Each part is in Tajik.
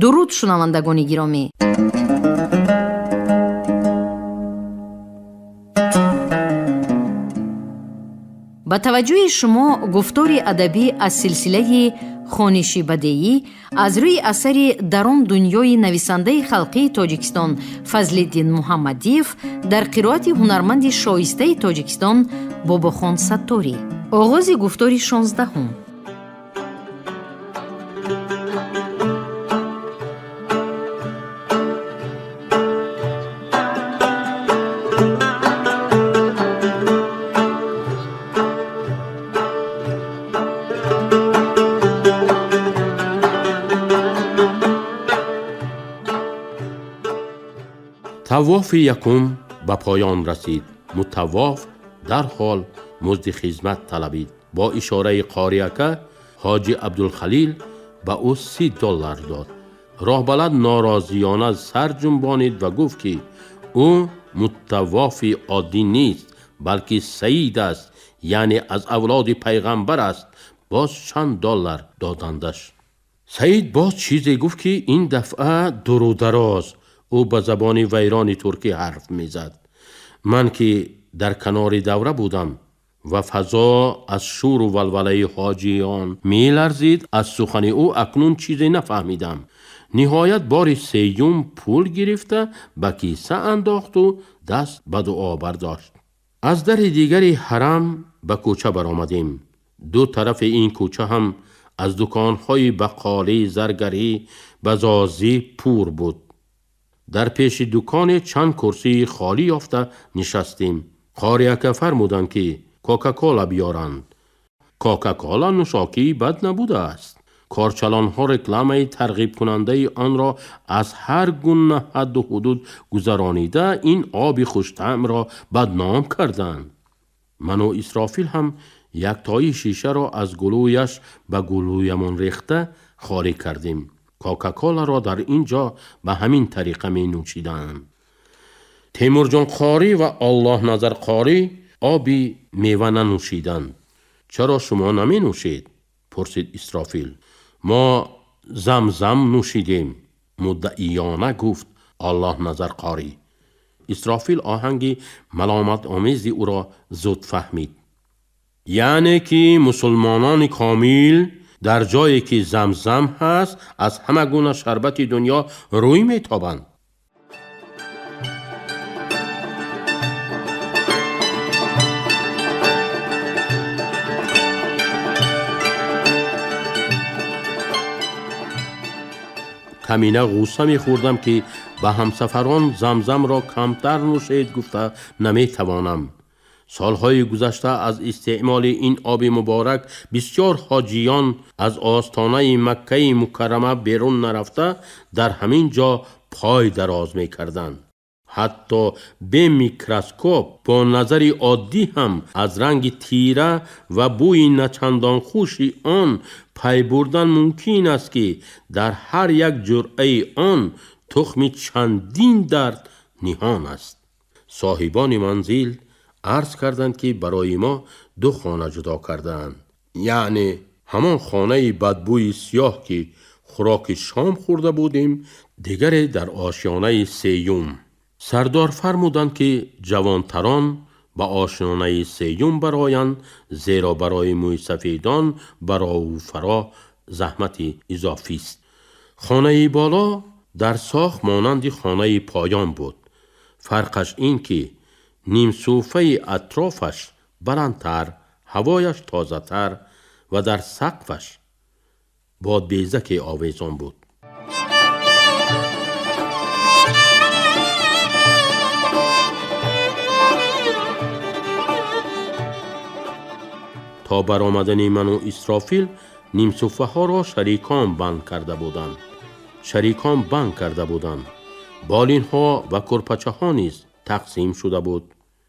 Дуруд, шунавандагони гиромӣ! Ба таваҷҷӯҳи шумо гуфтори адабӣ аз силсилаи хониши бадеӣ аз рӯи асари «Дар он дунёи» нависандаи халқии Тоҷикистон Фазлиддин Муҳаммадиев дар қироати ҳунарманди шоистаи Тоҷикистон Бобохон Сатторӣ. Оғози гуфтори 16-ум. Тавофи якум ба поён расид. Мутавоф дарҳол музди хизмат талабид. Бо ишораи қориака ҳоҷи Абдулхалил ба ӯ 30 доллар дод. Роҳбалад норозиёна сар ҷунбонид ва гуфт, ки ӯ мутавофи оддӣ нест, балки саид аст, яъне аз авлоди пайғамбар аст. Боз чанд доллар додандаш. Саид боз чизе гуфт, ки ин дафъа дуру дароз ӯ ба забони вайрони туркӣ ҳарф мезад. Ман ки дар канори давра будам ва фазо аз шӯру валвалаи ҳоҷиён меларзид, аз сухани ӯ акнун чизе нафаҳмидам. Ниҳоят бори сеюм пул гирифта, ба киса андохту даст ба дуо бардошт. Аз дари дигари ҳарам ба кӯча баромадем. Ду тарафи ин кӯча ҳам аз дуконҳои бақолӣ, заргарӣ, базозӣ пур буд. Дар пеши дуконе чанд курсии холӣ ёфта нишастем. Қориака фармуданд, ки Кока-Кола биёранд. Кока-Кола нӯшокии бад набудааст. Корчалонҳо рекламаи тарғибкунандаи онро аз ҳар гуна ҳадду ҳудуд гузаронида, ин оби хуштаъмро бадном карданд. Ману Исрофил ҳам яктои шишаро аз гулӯяш ба гулӯямон рехта холӣ кардем. Кока-Коларо дар ин ҷо ба ҳамин тариқа менӯшиданд. Темурҷон қорӣ ва Оллоҳназар қорӣ оби мева нанӯшиданд. «Чаро шумо наменӯшед?» пурсид Исрофил. «Мо Замзам нӯшидем», муддаиёна гуфт Оллоҳназар қорӣ. Исрофил оҳанги маломатомези ӯро зуд фаҳмид. «Яъне ки мусулмонони комил дар ҷое ки Замзам ҳаст, аз ҳама гуна шарбати дунё рӯй метобанд». Камина ғусса мехӯрдам, ки ба ҳамсафарон Замзамро камтар нӯшед гуфта наметавонам. Солҳои гузашта аз истеъмоли ин оби муборак бисёр ҳоҷиён аз остонаи Маккаи Мукаррама берун нарафта, дар ҳамин ҷо пой дароз мекарданд. Ҳатто бе микроскоп бо назари оддӣ ҳам аз ранги тира ва бӯи начандон хуши он пай бурдан мумкин аст, ки дар ҳар як ҷуръаи он тухми чандин дард ниҳон аст. Соҳибони манзил арз карданд, ки барои мо ду хона ҷудо кардаанд, яъне ҳамон хонаи бадбӯи сиёҳ, ки хӯроки шом хӯрда будем, дигаре дар ошёнаи сеюм. Сардор фармуданд, ки ҷавонтарон ба ошёнаи сеюм бароянд, зеро барои мӯйсафедон барову фаро заҳмати изофист. Хонаи боло дар сохт монанди хонаи поён буд. Фарқаш ин ки нимсӯфаи атрофаш баландтар, ҳавояш тозатар ва дар сақфаш бодбезаке овезон буд. То баромадани ману Исрофил нимсӯфаҳоро шарикон банд карда буданд. Болинҳо ва кӯрпачаҳо низ тақсим шуда буд.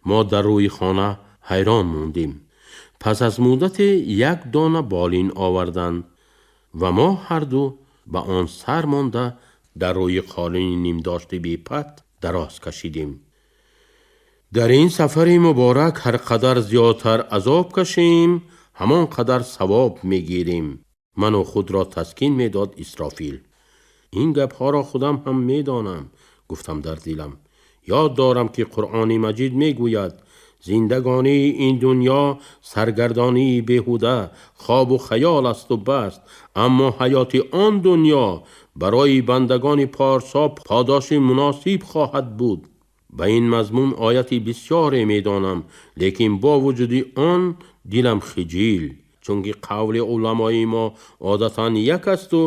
Мо дар рӯи хона ҳайрон мондем. Пас аз муддате як дона болин оварданд ва мо ҳарду ба он сар монда, дар рӯи қолини нимдошти бепат дароз кашидем. Дар ин сафари муборак ҳар қадар зиёдтар азоб кашем, ҳамон қадар савоб мегирем, ману худро таскин медод Исрофил. Ин гапҳоро худам ҳам медонам, гуфтам дар дилам. Ёд дорам, ки Қуръони Маҷид мегӯяд: зиндагонии ин дунё саргардонии беҳуда, хобу хаёл асту баст, аммо ҳаёти он дунё барои бандагони порсо подоши муносиб хоҳад буд. Ба ин мазмун ояти бисёре медонам, лекин бо вуҷуди он дилам хиҷил, чунки қавли уламои мо одатан як асту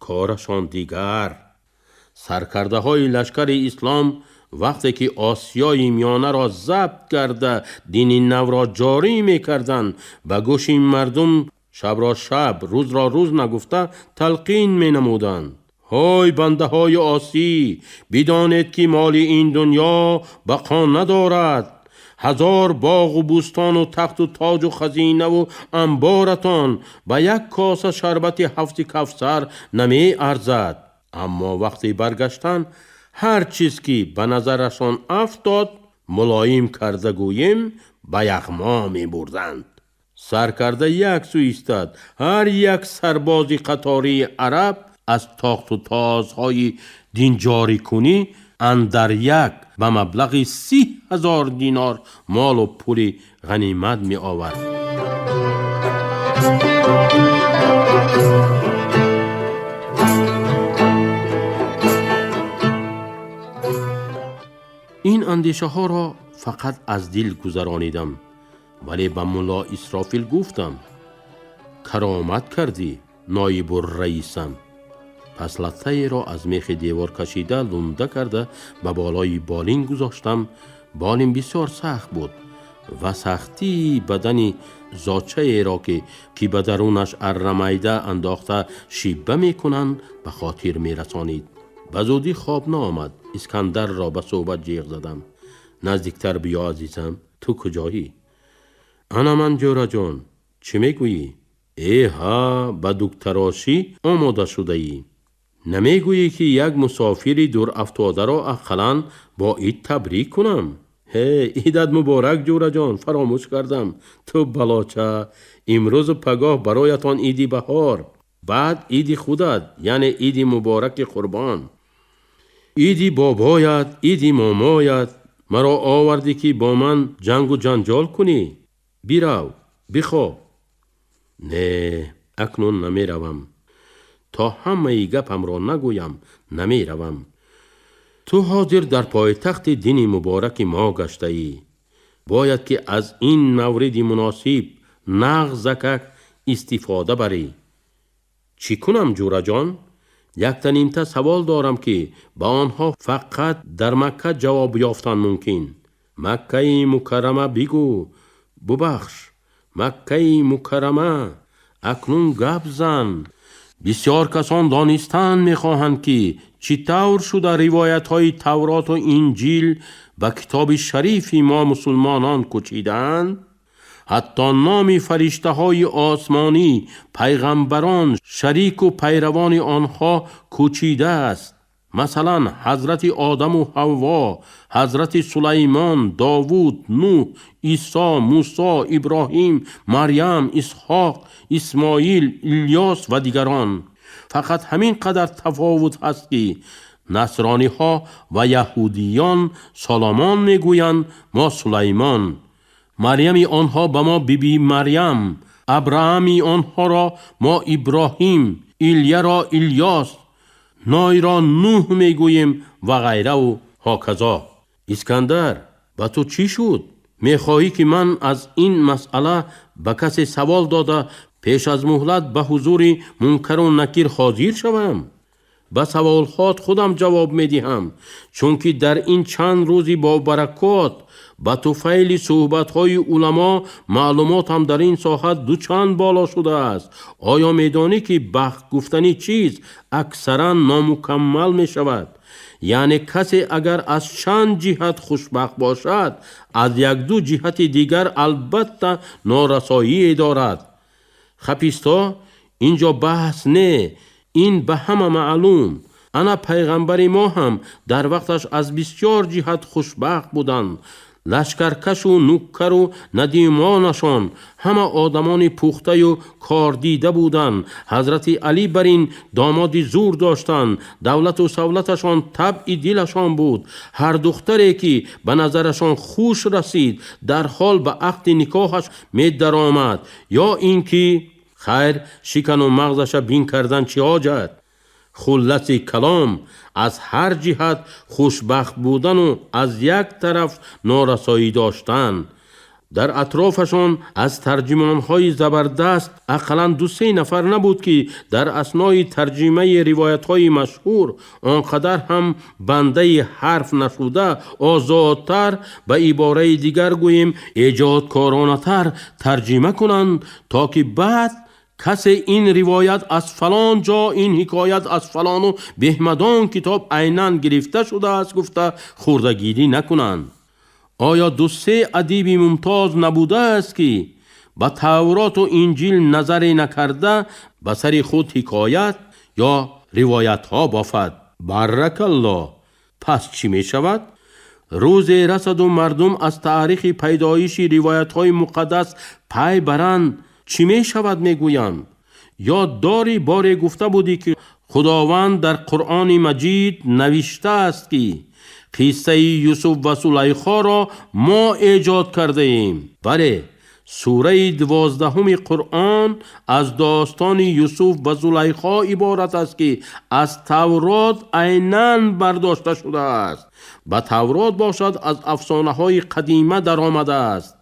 корашон дигар. Саркардаҳои лашкари ислом вақте ки Осиёи Миёнаро забт карда дини навро ҷорӣ мекарданд, ба гӯши мардум шабро шаб, рӯзро рӯз нагуфта талқин менамуданд: ҳой бандаҳои осӣ, бидонед, ки моли ин дунё бақо надорад. Ҳазор боғу бӯстону тахту тоҷу хазинаву амборатон ба як коса шарбати ҳавзи Кавсар намеарзад. Аммо вақти баргаштан ҳар чиз ки ба назарашон афтод, мулоим карда гӯем, ба яғмо мебурданд. Саркарда як сӯ истад, ҳар як сарбози қатории араб аз тохту тозҳои динҷорикунӣ андар як ба маблағи 30 000 динор молу пули ғанимат меовард. Ин андешаҳоро фақат аз дил гузаронидам, вале ба Мулло Исрофил гуфтам: каромат кардӣ, ноибурраисам. Пас латтаеро аз мехи девор кашида, лунда карда ба болои болин гузоштам. Болин бисёр сахт буд ва сахтии бадани зочаеро, ки ба дарунаш аррамайда андохта шибба мекунанд, ба хотир мерасонид. Ба зудӣ хоб наомад. Искандарро ба суҳбат ҷиғ задам: наздиктар биё, азизам, ту куҷоӣ? Ана ман, ҷӯраҷон, чӣ мегӯӣ? Э ҳа, ба дуктарошӣ омода шудаӣ. Намегӯӣ, ки як мусофири дурафтодаро ақаллан бо ид табрик кунам? Ҳе, идат муборак, ҷӯраҷон, фаромӯш кардам. Ту балоча, имрӯзу пагоҳ бароятон иди баҳор, баъд иди худат, яъне иди мубораки Қурбон, иди бобоят, иди момоят. Маро овардӣ, ки бо ман ҷангу ҷанҷол кунӣ. Бирав, бихоб. Не, акнун намеравам. То ҳамаи гапамро нагӯям, намеравам. Ту ҳозир дар пойтахти дини мубораки мо гаштаӣ. Бояд ки аз ин мавриди муносиб нағзакак истифода барӣ. Чӣ кунам, ҷӯраҷон? Якта-нимта савол дорам, ки ба онҳо фақат дар Макка ҷавоб ёфтан мумкин. Маккаи Мукаррама, бигӯ, бубахш, Маккаи Мукаррама, акнун гап зан. Бисёр касон донистан мехоҳанд, ки чӣ тавр шуда ривоятҳои Тавроту Инҷил ба китоби шарифи мо мусулмонон кӯчидаанд. Ҳатто номи фариштаҳои осмонӣ, пайғамбарон, шарику пайравони онҳо кӯчидааст. Масалан, ҳазрати Одаму Ҳавво, ҳазрати Сулаймон, Довуд, Нӯҳ, Исо, Мусо, Иброҳим, Марьям, Исҳоқ, Исмоил, Илёс ва дигарон. Фақат ҳамин қадар тафовут ҳаст, ки насрониҳо ва яҳудиён Соломон мегӯянд, мо Сулаймон. Марьями онҳо ба мо Биби Марьям, Абраами онҳоро мо Иброҳим, Илияро Илёс, Нойро Нӯҳ мегӯем ва ғайраву ҳоказо. Искандар, ба ту чӣ шуд? Мехоҳӣ, ки ман аз ин масъала ба касе савол дода, пеш аз муҳлат ба ҳузури Мункару Накир ҳозир шавам? Ба саволҳот худам ҷавоб медиҳам, чунки дар ин чанд рӯзи бобаракот ба туфайли суҳбатҳои уламо маълумотам дар ин соҳа дучанд боло шудааст. Оё медонӣ, ки бахт гуфтани чиз аксаран номукаммал мешавад? Яъне касе агар аз чанд ҷиҳат хушбахт бошад, аз якду ҷиҳати дигар албатта норасоие дорад. Хаписто, ин ҷо баҳс не, ин ба ҳама маълум. Ана пайғамбари мо ҳам дар вақташ аз бисёр ҷиҳат хушбахт буданд. Лашкаркашу нуккару надимонашон ҳама одамони пухтаю кордида буданд. Ҳазрати Алӣ бар ин домоди зур доштанд. Давлату савлаташон табъи дилашон буд. Ҳар духтаре ки ба назарашон хуш расид, дарҳол ба ақди никоҳаш медаромад. Ё ин ки хайр, шикану мағзаша бин кардан чӣ ҳоҷат? Хулласи калом, аз ҳар ҷиҳат хушбахт будану аз як тараф норасоӣ доштан. Дар атрофашон аз тарҷимонҳои забардаст ақаллан ду-се нафар набуд, ки дар аснои тарҷимаи ривоятҳои машҳур он қадар ҳам бандаи ҳарф нашуда, озодтар, ба ибораи дигар гӯем, эҷодкоронатар тарҷима кунанд, то ки баъд касе ин ривоят аз фалон ҷо, ин ҳикоят аз фалону беҳмадон китоб айнан гирифта шудааст гуфта хурдагирӣ накунанд. Оё ду-се адиби мумтоз набудааст, ки ба Тавроту Инҷил назаре накарда ба сари худ ҳикоят ё ривоятҳо бофад? Баракалло! Пас чӣ мешавад? Рӯзе расаду мардум аз таърихи пайдоиши ривоятҳои муқаддас пай баранд, чӣ мешавад мегӯянд? Ёд дорӣ, боре гуфта будӣ, ки Худованд дар Қуръони Маҷид навиштааст, ки қиссаи Юсуф ва Сулайхоро мо эҷод кардаем. Бале, сураи 12-уми Қуръон аз достони Юсуф ва Зулайхо иборат аст, ки аз Таврот айнан бардошта шудааст. Ба Таврот бошад, аз афсонаҳои қадима даромадааст.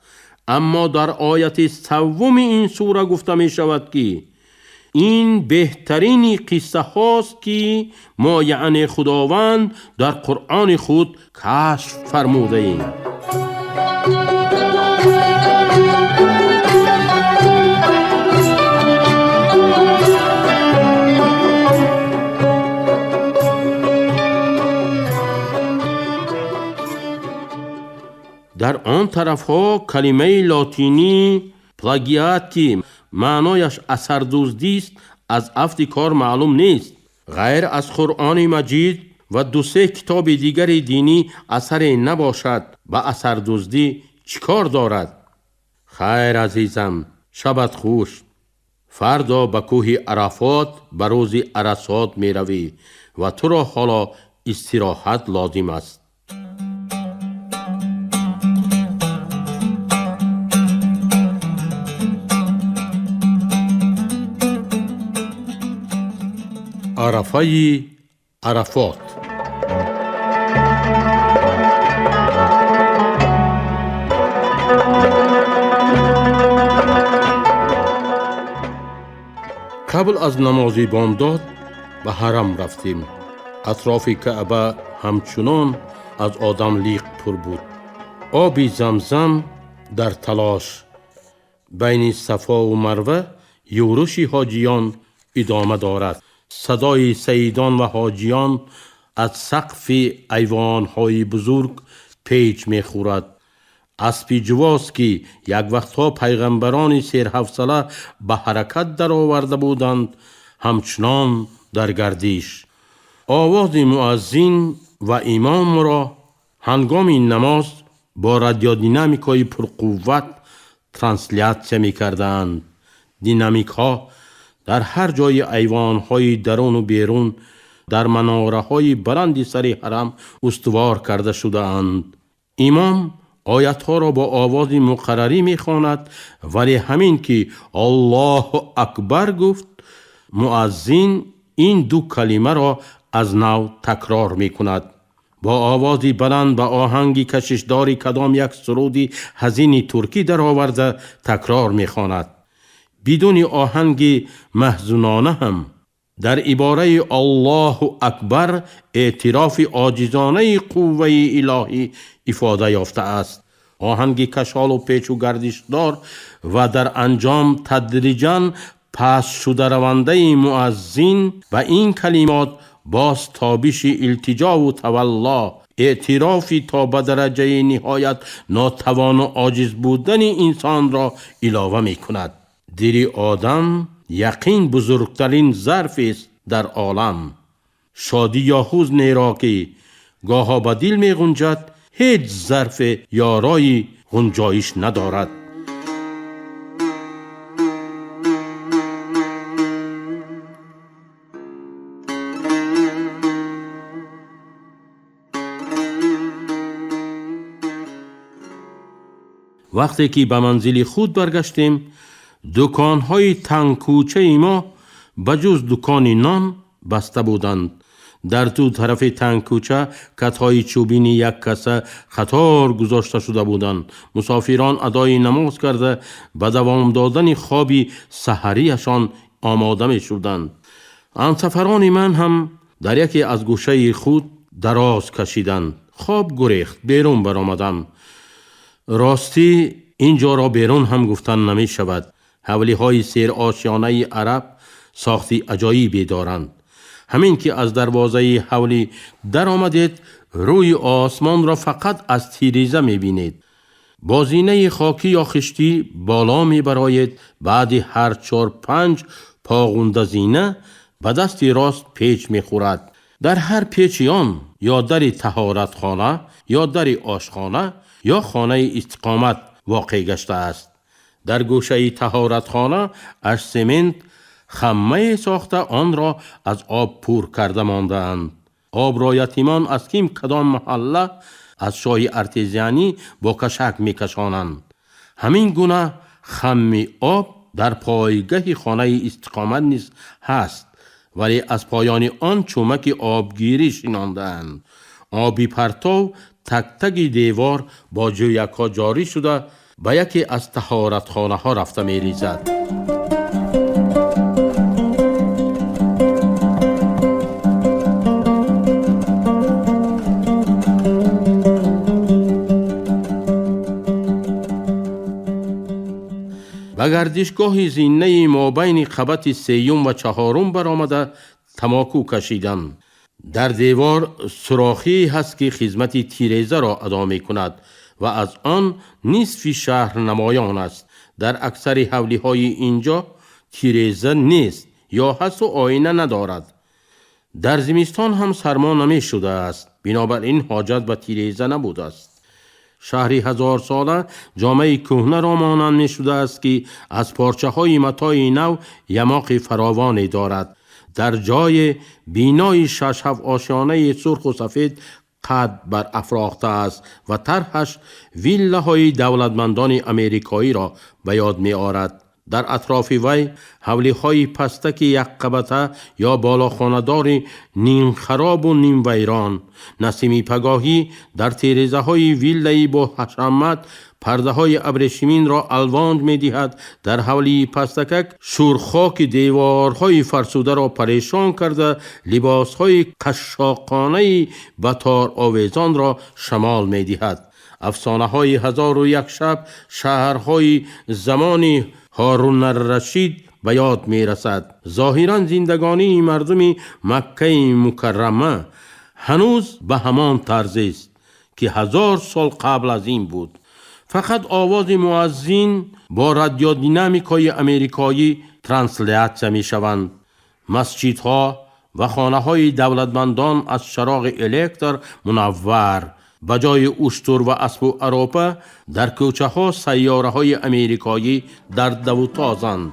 Аммо дар ояти севуми ин сура гуфта мешавад, ки ин беҳтарини қиссаҳост, ки мо, яъне Худованд, дар Қуръони худ кашф фармудаем. Дар он тарафҳо калимаи лотинӣ плагиат, ки маънояш асардуздист, аз афти кор маълум нест. Ғайр аз Қуръони Маҷид ва ду-се китоби дигари динӣ асаре набошад, ба асардуздӣ чӣ кор дорад? Хайр, азизам, шабат хуш. Фардо ба кӯҳи Арафот ба рӯзи Арасот меравӣ ва туро ҳоло истироҳат лозим аст. Арафаи Арафот. Қабл аз намози бомдод ба ҳарам рафтем. Атрофи Каъба ҳамчунон аз одам лиқ пур буд. Оби Замзам дар талош. Байни Сафову Марва юруши ҳоҷиён идома дорад. Садои саидон ва ҳоҷиён аз сақфи айвонҳои бузург печ мехӯрад. Аспи ҷувоз, ки як вақтҳо пайғамбарони серҳавсала ба ҳаракат дароварда буданд, ҳамчунон дар гардиш. Овози муаззин ва имомро ҳангоми намоз бо радиодинамикҳои пурқувват транслятсия мекарданд. Динамикҳо дар ҳар ҷои айвонҳои даруну берун, дар манораҳои баланди сари ҳарам устувор карда шудаанд. Имом оятҳоро бо овози муқаррарӣ мехонад, вале ҳамин ки Аллоҳу акбар гуфт, муаззин ин ду калимаро аз нав такрор мекунад. Бо овози баланд ба оҳанги кашишдори кадом як суруди ҳазини туркӣ дароварда такрор мехонад. Бидуни оҳанги маҳзунона ҳам дар ибораи Аллоҳу акбар эътирофи оҷизонаи қувваи илоҳӣ ифода ёфтааст. Оҳанги кашолу печу гардишдор ва дар анҷом тадриҷан паст шударавандаи муаззин ба ин калимот боз тобиши илтиҷову тавалло, эътирофи то ба дараҷаи ниҳоят нотавону оҷиз будани инсонро илова мекунад. Дили одам яқин бузургтарин зарфест дар олам. Шодӣ ё ҳузнеро, ки гоҳо ба дил меғунҷад, Ҳеҷ зарфе ёрои гунҷоиш надорад. Вақте ки ба манзили худ баргаштем, дуконҳои тангкӯчаи мо ба ҷуз дукони нон баста буданд. Дар ду тарафи тангкӯча катҳои чӯбини як каса қатор гузошта шуда буданд. Мусофирон адои намоз карда ба давом додани хоби саҳарияшон омода мешуданд. Ҳамсафарони ман ҳам дар яке аз гӯшаи худ дароз кашиданд. Хоб гурехт, берун баромадам. Ростӣ ин ҷоро берун ҳам гуфтан намешавад. Ҳавлиҳои серошёнаи араб сохти аҷоибе доранд. Ҳамин ки аз дарвозаи ҳавлӣ даромадед, рӯи осмонро фақат аз тиреза мебинед. Бо зинаи хокӣ ё хиштӣ боло мебароед. Баъди ҳар чор-панҷ поғунда зина ба дасти рост печ мехӯрад. Дар ҳар печи он ё дари таҳоратхона, ё дари ошхона, ё хонаи истиқомат воқеъ гаштааст. Дар гӯшаи таҳоратхона аз семент хаммае сохта онро аз об пур карда мондаанд. Обро ятимон аз ким кадом маҳалла аз шоҳи артезианӣ бо кашак мекашонанд. Ҳамин гуна хамми об дар пойгаҳи хонаи истиқомат низ ҳаст, вале аз поёни он чӯмаки обгирӣ шинондаанд. Оби партов тактаги девор бо ҷӯякҳо ҷорӣ шуда ба яке аз таҳоратхонаҳо рафта мерезад. Ба гардишгоҳи зиннаи мобайни қабати сеюм ва чаҳорум баромада тамоку кашидам. Дар девор сурохие ҳаст, ки хизмати тирезаро адо мекунад ва аз он нисфи шаҳр намоён аст. Дар аксари ҳавлиҳои ин ҷо тиреза нест ё ҳасту оина надорад. Дар зимистон ҳам сармо намешудааст, бинобар ин ҳоҷат ба тиреза набудааст. Шаҳри ҳазорсола ҷомаи кӯҳнаро монанд мешудааст, ки аз порчаҳои матои нав ямоқи фаровоне дорад. Дар ҷои бинои шаш-ҳафт ошёнаи сурху сафед қад барафрохтааст ва тарҳаш виллаҳои давлатмандони америкоиро ба ёд меорад. Дар атрофи вай ҳавлиҳои пастаки якқабата ё болохонадори нимхаробу нимвайрон. Насими пагоҳӣ дар тирезаҳои виллаи бо ҳашамат пардаҳои абрешиминро алвонҷ медиҳад. Дар ҳавлии пастакак шӯрхоки деворҳои фарсударо парешон карда, либосҳои қашшоқонаи ба тор овезонро шамол медиҳад. Афсонаҳои ҳазору як шаб шаҳрҳои замони Ҳорунаррашид ба ёд мерасад. Зоҳиран зиндагонии мардуми Маккаи Мукаррама ҳанӯз ба ҳамон тарзест, ки 1000 сол қабл аз ин буд. Фақат овози муаззин бо радиодинамикаи америкоӣ транслятсия мешаванд. Масҷидҳо ва хонаҳои давлатмандон аз чароғи электр мунаввар. Ба ҷои уштур ва аспу аропа дар кӯчаҳо сайёраҳои америкоӣ дар давутозанд.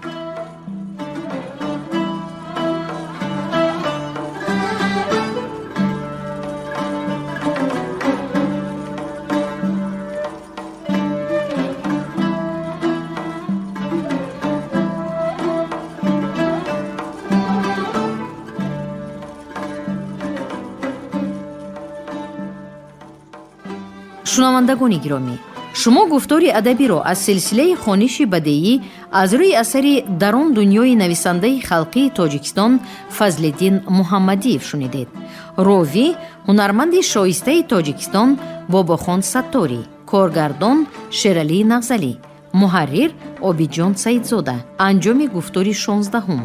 Шунавандагони гиромӣ, шумо гуфтори адабиро аз силсилаи хониши бадеӣ аз рӯи асари «Дар он дунёи» нависандаи халқии Тоҷикистон Фазлиддин Муҳаммадиев шунидед. Ровӣ ҳунарманди шоистаи Тоҷикистон Бобохон Сатторӣ, коргардон Шералии Нағзалӣ, муҳаррир Обидҷон Саидзода. Анҷоми гуфтори 16-ум.